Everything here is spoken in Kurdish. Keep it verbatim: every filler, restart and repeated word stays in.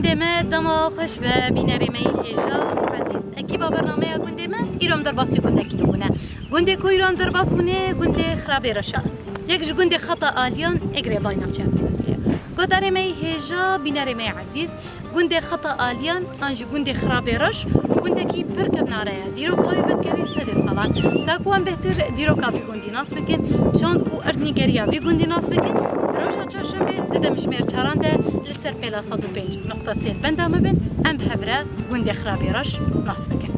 Gundê me dema xweş be, bînerê me yî hêja û ezîz. Ekîba bernameya gundê me, îro em derbasî gundekî bûne. Gundê ku îro em derbas bûne, gundê Xirabê Reş e. Yek ji gundê Xeta Aliyan, Egrê Bay navçeya Tirmizliyê. Guhdarê me yî hêja, bînerê me yî ezîz, gundê Xeta Aliyan an jî gundê Xirabê Reş, gundekî pir kevnare ye. Dîroka wê vedigerê sedê salan. Ta ku em bêhtir dîroka vî gundî nas bikin, çand û erdnîgeriya vî gundî nas bikin, roja çarşembê di demjimêr çaran de li ser pêla sed û pênc nokta sê li benda me bin, em bi hev re gundê Xirabê Reş nas bikin.